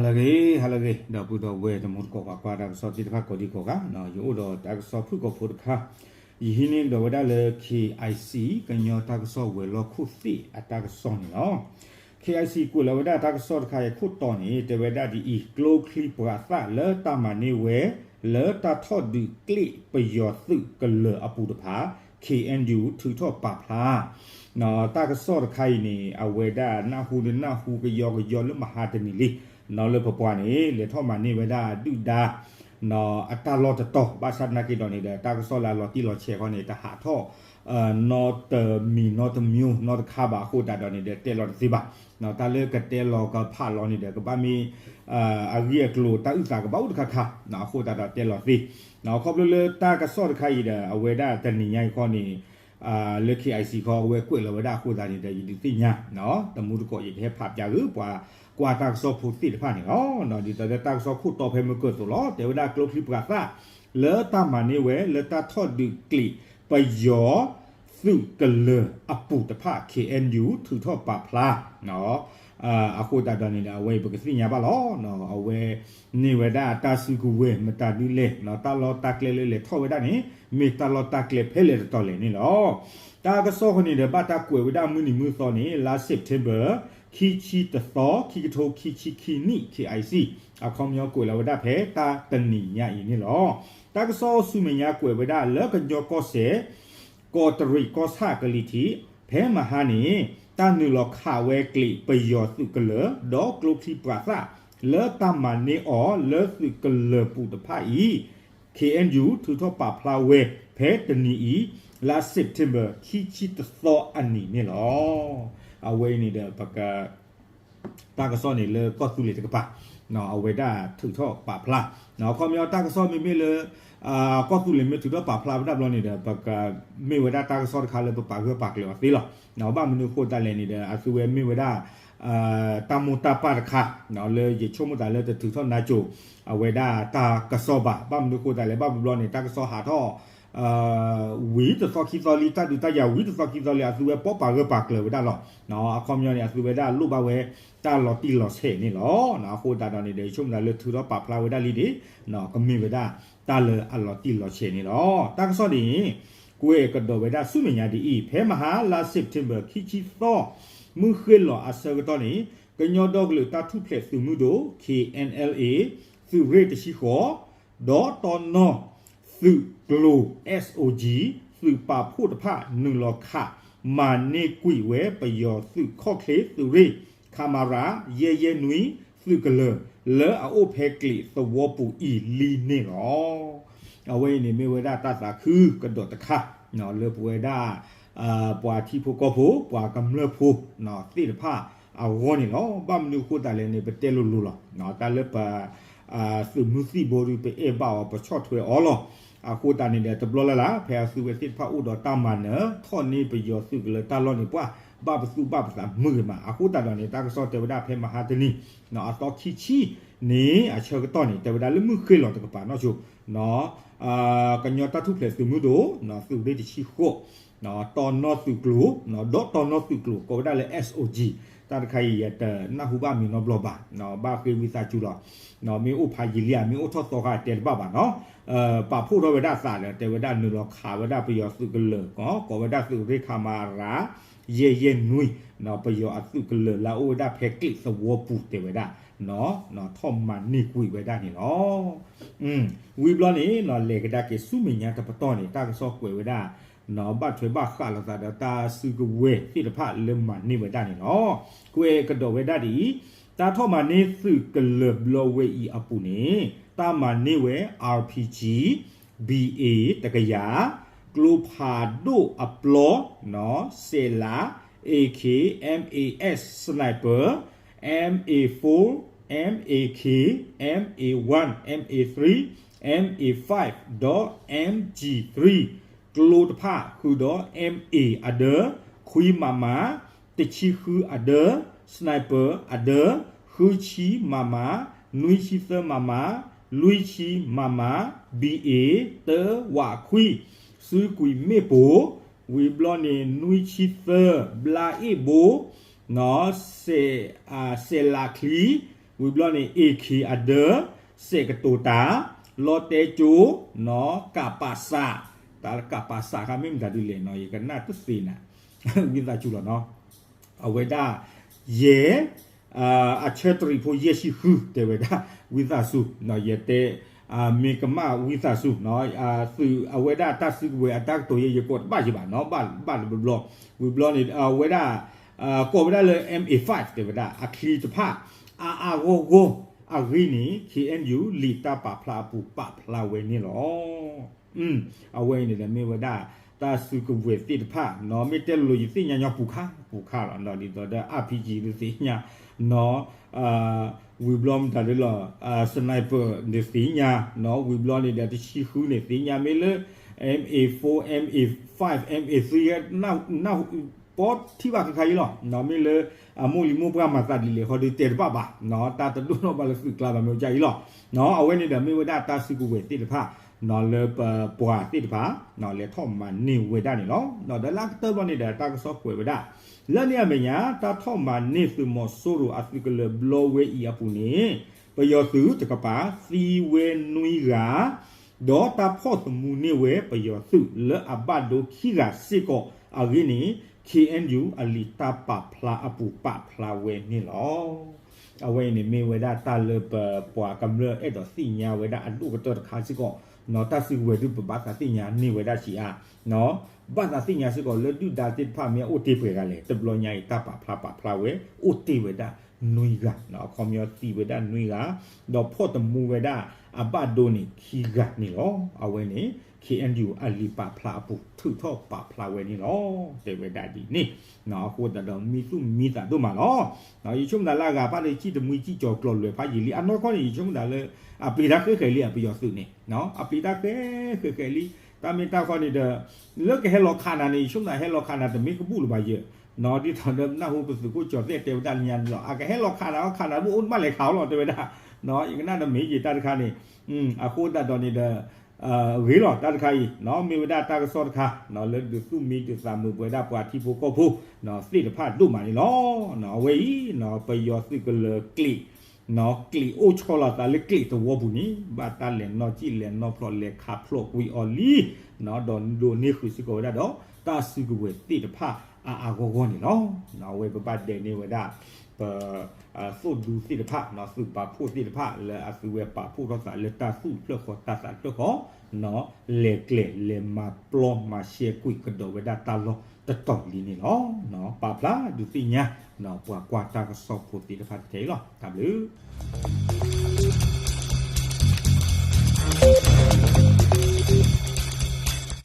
ဟါလၢအဂ့ၤ ဟါလၢအဂ့ၤ ဒီပုၢ်ဒီဝဲၢ်တံၤသကိး ပှၤကွၢ်တၢ်ကစီၣ်သ့ၣ်တဖၣ်ကိးဒံကိးဂၤ, ယအိၣ်ဒီးတၢ်ကစီၣ်ဖုၣ်ကိာ်ဖိတခါ, ယဟံးန့ၢ်ဒီးဝဲဒၣ်လၢ K I C ကညီတၢ်ကစီၣ်ဝဲၤလီၢ်ခိၣ်သ့ၣ်အတၢ်ကစီၣ်န့ၣ်လီၤ. K I C ကွဲးလီၤဝဲဒၣ်တၢ်ကစီၣ်တခါအံၤအခိၣ်တီန့ၣ် တဲဝဲဒၣ်ဒ်အံၤ, ကျိချံပှၤသၣ်လၢတၢ်မၤန့ၢ်ဝဲ လၢတၢ်ထီၣ်ဒုးကျ့ၣ်ပယီၤသုးကလၢၤအပူၤတဖၣ် K N U ထုးထီၣ်ပာ်ဖျါ တၢ်ကစီၣ်တခါအံၤန့ၣ် အဝဲဒၣ်နၢ်ဟူဒုးနၢ်ဟူကယီကယီလၢမဟါတနံၤလံ, နီၢ်လၢပပှၤန့ၣ် လဲၤထီၣ်မၤန့ၢ်ဝဲဒၣ်ဒုၣ်ဒါ အတၢ်လီၢ်တတီၤ, ဘၣ်ဆၣ်သနာ်က့ဒီးန့ၣ်ဒီး တၢ်ကစီၣ်လၢအလီၤတံၢ်လီၤဆဲးခီန့ၣ် တဟးထီၣ် နီတမံၤနီတမံၤနီတခါဘၣ်အဃိသတးဒီးန့ၣ်ဒီး တဲလီၤတသ့ဘၣ်. တၢ်လၢကတဲလီၤကဖးလီၤန့ၣ်ဒီး ကဘၣ်မ့ၢ် အဂ့ၢ်အကျိၤတၢ်အုၣ်သးကဘၣ်အိၣ်တခါခါ အဃိသတးဒီးတဲလီၤသ့. ခီဖျိလၢတၢ်ကစီၣ်တခါအံၤဒီး အဝဲဒၣ်တနံၤညါအံၤခီန့ၣ် လၢ K I C ခီ အဝဲကွဲးလီၤဝဲဒၣ်အဃိသတးန့ၣ်ဒီး ယဒုးသ့ၣ်ညါ တမူတကိး ယကဟဲဖးပၠးဂ့ၤ ပှၤကွၢ်တၢ်ကစီၣ်ဖိသ့ၣ်တဖၣ်န့ၣ်လီၤ. ဒ်သိးလၢတၢ်ကစီၣ်ခိၣ်တီဖဲမုၢ်ကၢၢ်သိးလီၤ, တဲဝဲဒၣ်ကျိချံပှၤသၣ် လၢတၢ်မၤန့ၢ်ဝဲ လၢတၢ်ထီၣ်ဒုးကျ့ၣ်ပယီၤ သုးကလၢၤအပူၤတဖၣ် K N U ထုးထီၣ်ပာ်ဖျါ အဃိသတးဒီးန့ၣ်ဒီး အဝဲအံၤပကသ့ၣ်ညါဘၣ်လီၤ. အဝဲန့ၢ်ဝဲဒၣ်တၢ်စုကဝဲၤမတၤဒုလဲၣ်, တၢ်လီၢ်တၢ်ကျဲလၢလဲၤထီၣ်ဝဲဒၣ်န့ၣ် မ့ၢ်တၢ်လီၢ်တၢ်ကျဲဖဲလဲၣ်တတီၤလဲၣ်န့ၣ်လီၤ. တၢ်ကစီၣ်ဃိန့ၣ်ဒီး ဘၣ်တၢ်ကွဲးဝဲဒၣ်မုၢ်နံၤမုၢ်သီန့ၣ် လါ September ခံဆံတသီ ခံကထိခံဆံခံနံၣ် K I C အခီပညီကွဲးလီၤဝဲဒၣ်ဖဲတၢ်တနံၤညါအံၤန့ၣ်လီၤ. တၢ်ကစီၣ်ဆူမဲာ်ညါကွဲးဝဲဒၣ်လၢကညီကီၢ်စဲၣ် ကီးတရံးကီၢ်ဆၣ်ကလံၤထံး ဖဲမဟါန့ၣ် တၢ်နုာ်လီၤခးဝဲကျ့ၣ်ပယီၤသုးကလၢၤ ဒီးကျိချံပှၤသၣ် လၢတၢ်မၤန့ၢ်အီၤလၢသုးကလၢၤပူၤတဖၣ်အံၤ K N U ထုးထီၣ်ပာ်ဖျါဝဲ ဖဲတနံၤအံၤ လါ September ခံဆံတသီအနံၤန့ၣ်လီၤ. အဝဲအံၤန့ၣ်ဒီး ပက တၢ်ကစီၣ်န့ၣ်လၢကီၢ်သူလ့ၤတကပၤ အဝဲဒၣ်ထုးထီၣ်ပာ်ဖျါ, ခီပညီတၢ်ကစီၣ်မ့မ့ၢ်လၢ ကီၢ်သူလ့ၤမ့ၢ်ထုးထီၣ်ပာ်ဖျါဝဲဒၣ်ဘျီန့ၣ်ဒီး ပကမ့ၢ်ဝဲဒၣ်တၢ်ကစီၣ်တခါလၢပပာ်ဂၢၢ်ပာ်ကျၢၤအီၤသ့လီၤ. ဘၣ်မနုၤအဃိသတးလဲၣ်န့ၣ်ဒီး အသုဝဲမ့ၢ်ဝဲဒၣ် တၢ်မိၢ်တၢ်ပၢ်တခါ လၢယဆိကမိၣ်သးလၢတထုးထီၣ်နါစိၤ အဝဲဒၣ်တၢ်ကစီၣ်ဘၣ်. ဘၣ်မနုၤအဃိသတးလဲၣ် ဘၣ်ဘျီဘျီန့ၣ် တၢ်ကစီၣ်ဟးထီၣ် ဝံၤတသီခံသီလံ တၢ်ဒုးတၢ်ယၤဝံၤတသီခံသီလံ အသုဝဲပီၢ်ပာ်ဂၢၢ်ပာ်ကျၢၤဝဲဒၣ်လီၤ. အခီပညီန့ၣ် အသုဝဲဒၣ်လိၣ်ဘၣ်ဝဲ တၢ်လီၤတံၢ်လီၤဆဲးန့ၣ်လီၤ. အဃိသတးဒီးန့ၣ်ဒီး ယဆိကမိၣ်သးလၢထုးထီၣ်ပာ်ဖျါဝဲဒၣ်လံဒံး ကမ့ၢ်ဝဲဒၣ်တၢ်လၢအလီၤတံၢ်လီၤဆဲးန့ၣ်လီၤ. တၢ်ကစီၣ်န့ၣ် ကွဲးကဒီးဝဲဒၣ်ဆူမဲာ်ညါဒ်အံၤ, ဖဲမဟါလါ September ခံဆံသီ မုၢ်ဃ့ၢ်လီၤအဆၢကတီၢ်န့ၣ် ကညီဒီကလုာ်တၢ်ထူၣ်ဖျဲးသုးမုၢ်ဒိၣ် K N L A သုးရ့ၣ်တဆံဃိး ဒီးတီနီသုးကျိၤ S O G သုးပာ်ဖှိၣ်တဖၣ် နုာ်လီၤခး မၤန့ၢ်ကွံာ်ဝဲပယီၤသုးခီၣ်ချ့သုးရ့ၣ် ခမရ ယဲၢ်ယဲၢ်နွံ သုးကလၢၤ လၢအအိၣ်ဖဲကျ့ၣ်သဝီပူၤအံၤလံန့ၣ်လီၤ. အဝဲအံၤန့ၣ်မ့ၢ်ဝဲဒၣ်တၢ်သးခုကဒီးတခါ လၢပဝဲဒၣ် ပှၤထံဖိကီၢ်ဖိ ပှၤကမျၢၢ်ဖိသ့ၣ်တဖၣ်အဂီၢ်န့ၣ်လီၤ. ဘၣ်မနုၤအဃိသတးလဲၣ်န့ၣ် ပတဲလိၤလိၤလီၤ. တၢ်လၢပ သုးမုၢ်သံၣ်ဘိဒီး ပအဲၣ်ဘၣ်အီၤ ပဆီၣ်ထွဲအီၤလီၤ. အဃိသတးန့ၣ်ဒီး တဘျီလၢ်လၢ် ဖဲအသုဝဲသ့ၣ်တဖၣ်အိၣ်ဒီးတၢ်မၤနၢၤ ထီၣ်န့ၢ်ပယီၤသုးကလၢၤတၢ်လီၢ်န့ၣ် ပှၤဘၣ်ပသူၣ်ဘၣ်ပသးမုာ်ဂ့ၤမး. အဃိသတးဒီးန့ၣ် တၢ်ကစီၣ်တဲဝဲဒၣ်ဖဲမဟါတနံၤ အသီခံဆံန့ၣ် အဆၢကတီၢ်န့ၣ် တဲဝဲဒၣ်လၢမုၢ်ဃ့ၢ်လီၤတကပၤနီၢ်ဆိ ကညီတၢ်ထူၣ်ဖျဲးသုးမုၢ်ဒိၣ် သုးရ့ၣ်တဆံဃိး တီနီသုးကျိၤ ဒီးတီနီသုးကျိၤ ကိးဝဲဒၣ်လၢ S O G တၢ်တခါအံၤ ယတနၢ်ဟူဘၣ်မံၤနီတဘျီဘၣ်, ဘၣ်ဃ့ဝံသးစူၤလီၤ. မ့ၢ်အိၣ်ဖးယံာ်လံဧါ မ့ၢ်အိၣ်ထီၣ်သီဃာ်တဲတဘၣ်ဘၣ်နီၤ, ပာ်ဖှိၣ်ထီၣ်ဝဲဒၣ်အသးဒီး တဲဝဲဒၣ်နုာ်လီၤခးဝဲဒၣ်ပယီၤသုးကလၢၤ ကိးဝဲဒၣ်သုးရ့ၣ်ခမရ ယဲၢ်ယဲၢ်နွံ ပယီၤအသုးကလၢၤလၢအအိၣ်ဝဲဒၣ်ဖဲကျ့ၣ်သဝီပူၤတဲဝဲဒၣ် ထီၣ်မၤန့ၢ်ကွံာ်ဝဲဒၣ်န့ၣ်လီၤ. ဝံၤဘျီန့ၣ် လဲၤကဒါက့ၤဆူမဲာ်ညါတပတီၢ်န့ၣ် တၢ်ကစီၣ်ကွဲးဝဲဒၣ် ဘၣ်ထွဲဘၣ်ဃးလိာ်သးဒီးတၢ်စုကဝဲၤသ့ၣ်တဖၣ်လၢမၤန့ၢ်ဝဲဒၣ်န့ၣ်လီၤ. ကွဲးကဒီးဝဲဒၣ်ဒ်အံၤ, တၢ်ထီၣ်မၤန့ၢ်သုးကလၢၤဘျီဝဲအံၤအပူၤန့ၣ် တၢ်မၤန့ၢ်ဝဲ R P G, B A တကယၤ, ကျိဖးဒိၣ်အပျီ စဲးလး, A K, M A S sniper, M A four, M A K, M A one, M A three, M A five ဒီး M G three ကျိတဖၣ်ဃုာ်ဒီး M A အဒၢ ခွံ မမ, တဆံဃုအဒၢ sniper အဒၢ ဃုဆံ မမ, နွံဆံသၢ မမ, လွံၢ်ဆံ မမ, B A တၢ ဝးခွံ စုကွံာ်မ့ၣ်ပိၢ် ဝံၤဘျီန့ၣ် နွံဆံသၢ ဘျါအ့ၣ်ဘိ စဲးလးချံ ဝံၤဘျီန့ၣ် AK အဒၢ, စဲးကတိၤတၢ်, လီတဲကၠိ, နီၢ် ကပစ, တၢ်ကပစ ခါမ့ၢ်မတၤဒ်လဲၣ်နီၢ် ယကနၣ်တသ့နၤ, ဝံသးစူၤလီၤနီၢ်, အဝဲဒၣ် ယဲၢ် အဆၢတရံးဖိယဲၢ်ဆံဃု တဲဝဲဒၣ် ဝံသးစူၤ, ယတဲ မ့ၢ်ကမၣ်ဝံသးစူၤ, သုးအဝဲဒၣ်တၢ်စုကဝဲၤအတၢ်ကတိၤယဲ ယကိးတဘၣ်ယံၤဘၣ်နီၢ်, ဘၣ်တဘျီဘျီ, ဝံၤဘျီန့ၣ် အဝဲဒၣ် ကိးဝဲဒၣ်လၢ M A five တဲဝဲဒၣ် အချံတဖၣ် အါအါဂီၢ်ဂီၢ်အဂ့ၢ်န့ၣ် KNU လံာ်တၢ်ပာ်ဖျါအပူၤပာ်ဖျါဝဲန့ၣ်လီၤ. အဝဲအံၤန့ၣ်ဒီးမ့ၢ်ဝဲဒၣ် တၢ်စုကဝဲၤသ့ၣ်တဖၣ်နီၢ်, မ့ၢ်တဲလိၤလိၤယသ့ၣ်ညါညီပူၤခါ ပူၤခါလီၤ, ဒ်သိးဒီး RPG နသ့ၣ်ညါနီၢ်, ဝံၤဘျီမတၤဒ်လီၤ sniper နသ့ၣ်ညါနီၢ်, ဝံၤဘျီန့ၣ်ဒီး တဆံဃုန့ၣ်သ့ၣ်ညါ မ့ၢ်လၢ MA four, MA five, MA three နၢ်ဟူ ပီထံၣ်ဘၣ်ခဲခါအံၤလီၤ, မ့ၢ်လၢ အမိၢ်လံၤမိၢ်ပှၢ်မၤသးဒ်လဲၣ်ဃီဒီးတဲတဘၣ်ဘၣ်, တၢ်တဒိၣ်ထီၣ်ဘၣ်လၢသုးကျါဘၣ်မ့ၢ်ကၢ်အံၤလီၤ. အဝဲန့ၣ်ဒီးမ့ၢ်ဝဲဒၣ်တၢ်စုကဝဲၤသ့ၣ်တဖၣ် လၢပပှၤသ့ၣ်တဖၣ် လဲၤထီၣ်မၤန့ၢ်ဝဲဒၣ်န့ၣ်လီၤ. ဒီးလၢအကတၢၢ်ဘျီန့ၣ်ဒီး တၢ်ကစီၣ်ကွဲးဝဲဒၣ် လၢန့ၣ်အမဲာ်ညါ တၢ်ထီၣ်မၤန့ၢ်သုးမီၤစိရိၤအသုးကလၢၤဘျီဝဲအံၤအပူၤန့ၣ် ပယီၤသုးတကပၤ သံဝဲနွံဂၤ ဒီးတၢ်ဖီၣ်သမူန့ၢ်ဝဲပယီၤသုးလၢအဘၣ်ဒိခံဂၤစ့ၢ်ကီးအဂ့ၢ်န့ၣ် KNU အလံာ်တၢ်ပာ်ဖျါအပူၤပာ်ဖျါဝဲန့ၣ်လီၤ. အဝဲအံၤန့ၣ်မ့ၢ်ဝဲဒၣ်တၢ်လၢပပှၤကမျၢၢ်အဲၣ်ဒိးသ့ၣ်ညါဝဲဒၣ်အဒိၣ်ကတၢၢ်တခါစ့ၢ်ကီး, တၢ်စုကဝဲၤဒုးပဘၣ်သးသ့ၣ်ညါန့ၢ်ဝဲဒၣ်ဆံးအါ, ဘၣ်သးသ့ၣ်ညါစ့ၢ်ကီးလၢဒုၣ်ဒါသ့ၣ်တဖၣ်မ့ၢ်အိၣ်တ့ၢ်ပှဲၤဂၤလဲၣ်, တဘျီညါအံၤတၢ်ပာ်ဖျါပာ်ဖျါဝဲ အိၣ်တ့ၢ်ဝဲဒၣ်နွံဂၤ, အခီပညီသံဝဲဒၣ်နွံဂၤ, ဒီးဖီၣ်သမူဝဲဒၣ်အဘၣ်ဒိန့ၣ်ခံဂၤန့ၣ်လီၤ. အဝဲန့ၣ် KNU အလံာ်ပာ်ဖျါအပူၤ ထုးထီၣ်ပာ်ဖျါဝဲန့ၣ်လီၤ. တဲဝဲဒၣ်ဒ်န့ၣ်, အဃိသတးဒီးမံသူၣ်မံသးဒိၣ်မးလီၤ. ယဆိကမိၣ်သးလၢအဂၤဖးဒိၣ်ဆံတမှံဆံကၠီၤကျီၤလွဲၤဖးယံာ်လံ, အနီၢ်ကီၢ်န့ၣ် ယဆိကမိၣ်သးလၢ အပျံၤတၢ်ဃဲးဃဲးလံအပယီၤသုးန့ၣ်, အပျံၤတၢ်ဃဲးဃဲးဃဲးလံ, တၢ်မ့ၢ်တၢ်ဃီန့ၣ်ဒီး လၢကဟဲလီၤခးနၤန့ၣ် ယဆိကမိၣ်သးဟဲလီၤခးနၤ တမ့ၢ်ကဘူၣ်လၢၤဘၣ်ယဲၢ်, ဒ်သိးဒီးနၢ်ဟူပသုးခိၣ်ကၠီၤသဲးတဲဝဲဒၣ်လၢညါန့ၣ်လီၤ, အကဟဲလီၤခးနၤအီၤခးနၤ ဘၣ်အိၣ်မးလဲၤခးအီၤလီၤ တဲဝဲဒၣ်, ယကနၣ်ဒီးမ့ၢ်ယံာ်တၢ်တခါန့ၣ်, အဃိသတးဒီးန့ၣ်ဒီး ဂ့ၤလီၤတၢ်တခါအံၤ, မ့ၢ်ဝဲဒၣ်တၢ်ကစီၣ်တခါ လၢဒုးသူၣ်မံဒုးသးမုာ်ပဝဲဒၣ်ပှၤထံဖိကီၢ်ဖိသ့ၣ်တဖၣ်ဒိၣ်မးန့ၣ်လီၤ. အဝဲအံၤ ပယီၤသုးကလၢၤကျံး ကျံးအိၣ်ဆီလီၤသးလၢကျံးသဝီပူၤန့ၣ် ဘၣ်တၢ်လဲၤနီၢ်ကံၣ်လဲၤနီၢ်ဖျိးလဲၤခးဖျိးကွံာ်အီၤလံ, ဒီးဒိးန့ၢ်ဃုာ်စ့ၢ်ကီးဝဲဒၣ်ဒီး တၢ်စုကဝဲၤသ့ၣ်တဖၣ်အါအါဂီၢ်ဂီၢ်န့ၣ်လီၤ. အဝဲပဘၣ်ဒဲးန့ၢ်ဝဲဒၣ် ပ သိၣ်ဒူသ့ၣ်တဖၣ် သုးပာ်ဖှိၣ်သ့ၣ်တဖၣ် လၢအသုဝဲပာ်ဖှိၣ်ထီၣ်သးလၢတၢ်သူၣ်တဖျၢၣ်ဃီတၢ်သးတဖျၢၣ်ဃီ လဲၤကျဲၤလဲၤမၤပျီမၤရှဲကွံာ်ကဒီးဝဲဒၣ်တၢ်လီၢ်တတီၤလံန့ၣ်လီၤ. ပာ်ဖျါဒုးသ့ၣ်ညါ ပှၤကွၢ်တၢ်ကစီၣ်ဖိသ့ၣ်တဖၣ်တက့ၢ်လီၤ. တၢ်ဘျုး